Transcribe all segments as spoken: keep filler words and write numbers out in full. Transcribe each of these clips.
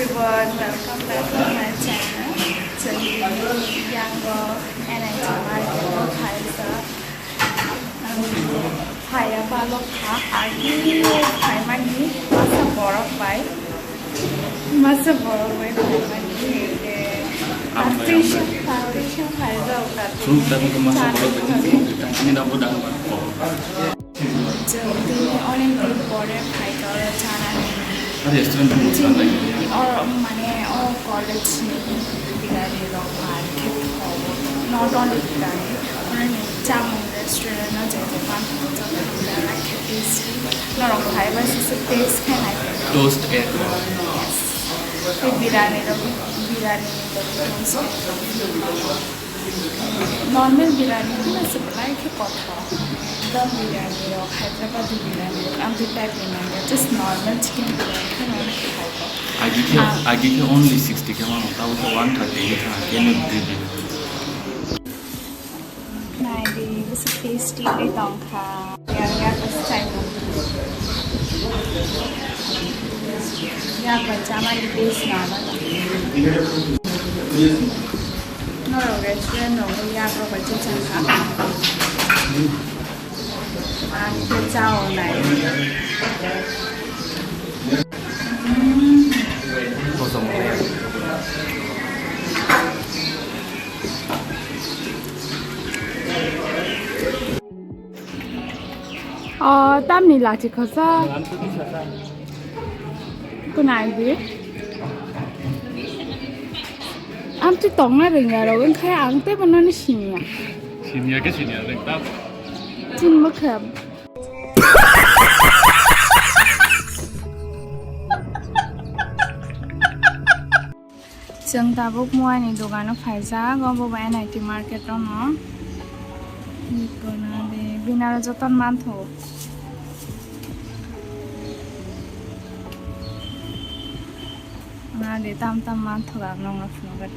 Everyone, welcome back to my channel. Chwng yango N I T market o phaijak. Phaiya balok kha, agi phaimani masa borok bai. Masa borok bai phaimani, eh, Ang bai, ang bai. Frustration, frustration phaijak kha. Chwng tamo khe masa borok bai chwng tamo khe tamo khe tamo khe tamo khe. Chwng tini onek din pore phaikha oro chanani. Restaurant ni oro mane o college ni biriyani rok bai khe thogo. Not only biriyani, oro ni chamung restaurant o je je manthogo joto biriyani khe tasty. Norok phaiba sise taste khe nai. Toast egg. Yes. Tei biriyani rok, biriyani rok toast egg. Normal biriyani hwnba se belai khe kothok. Dum biriyani rok, Hyderabadi biriyani rok, amtwi type ni nangya. Just normal chicken biriyani khe nang khe hai kok. Agi khe, ah, agi khe only sixty khe mano, tabo khe one thirty khe thang, khe no didi. Nai di, bisi tasty khe tong kha. Yang ya bisi chai no. Ya ba chama di bisi na ba. Norok restaurant no yak rok bai chajak kha. Ang khe chao nai. O tamni lachi khosa. Kunai di. Amtwi tongna rwngya rok wngkhe ang teibo nono siniya. Siniya khe siniya rwng ta. Chin mwkham. Chwng tabuk muani dogano phaijak, obo bo N I T market ono. Bini aro jotono manthogo. Nadi tam tam manthogo ang nokno phunukgwi.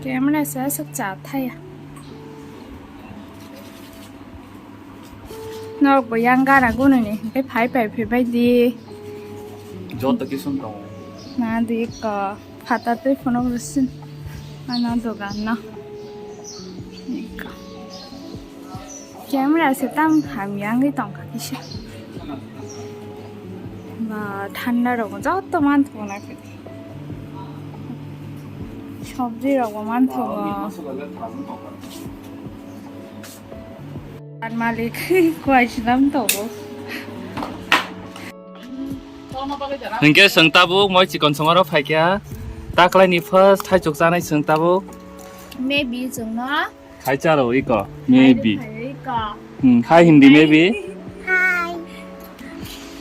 Camera se aswk cha thaya. Norok bo yang gana gunani hwnkhe phai phai phaibai di. Joto kisun tongo. Na di ko. Phatar tei phunuk rwsin. Ano dogan no. Ika. Camera se tam hamya wngwi tongkha kisa. Ba thanda rok joto manthogo na khe. Sabji rok bo manthogo. Ar malik kuai swnam tongo. Hingke chwng tabuk moi chikon songoro phaikha. Taklaini first thaichuk chanai chwng tabuk. Maybe chwngno. Khai charo iko. Maybe. Khai iko. Hmm, khai Hindi maybe. Hi.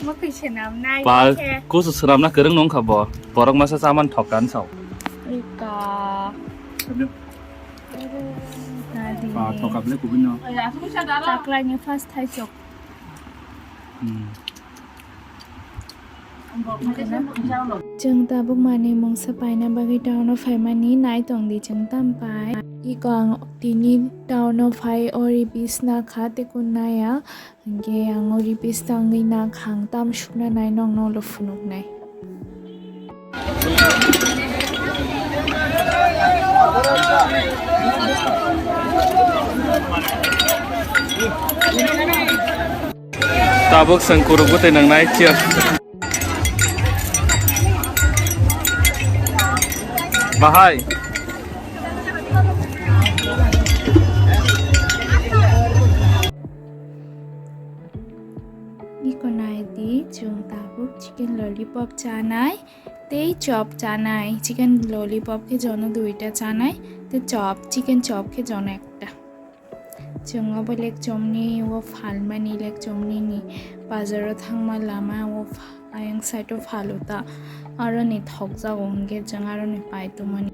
Mo khe swnam nai khe. Kusu swnamna kwrwng nung kha bo. Borok masa chaman thok kan sao. Iko. Nadi. Ba thok kha ble kubui no. Taklaini first thaichuk. Hmm. Chwng tabuk manwi mungsa paina bagwi town-o phaimani nai tongdi chwng tam pai. Iko ang tini town-o phai o ribis na kha tei kun naya. Hwnkhe ang o ribis tangwi na kha ang tam sukna nai nokno ulo phunuknai. Tabuk chwng kuruk bwtwi nwngnai, cheers. Bahai. Iko nai di, chwng tabuk chicken lollipop chanai tei chop chanai. Chicken lollipop khe jono duita chanai, tei chop, chicken chop khe jono ekta. Chwng obo lekchomni o phalmani, lekchomnini bazaro thangma lama o pha-, ayang side o phalo ta, aroni thokjago hwnkhe chwng aroni pai tongmani.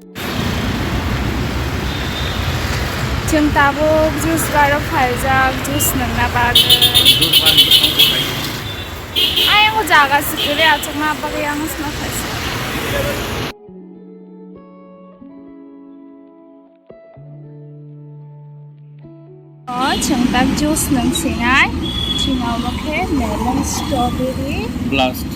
Chwng tabuk juice bar o phaijak, juice nwngna bagwi. Juice bar ni bwskango phai. Ayang O jaga sikiri achukna bagwi ang sna khaisa. O chwng tak juice nung sinai, chini omo khe melon, strawberry. Blast.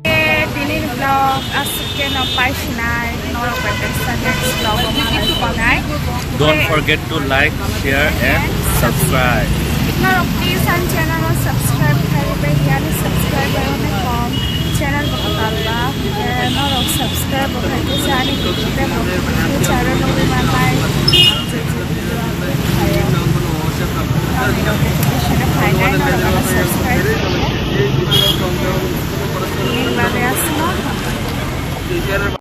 Eh, tini vlog aswk khe no pai sinai, norok bai teisa next vlog o malai sinai. Don't forget to like, share and subscribe. Norok please ang channel o subscribe khai bai ya, ani subscriber onek kom, channel bo kwtal ba, eh, norok subscribe bo khai khe ani video tei bo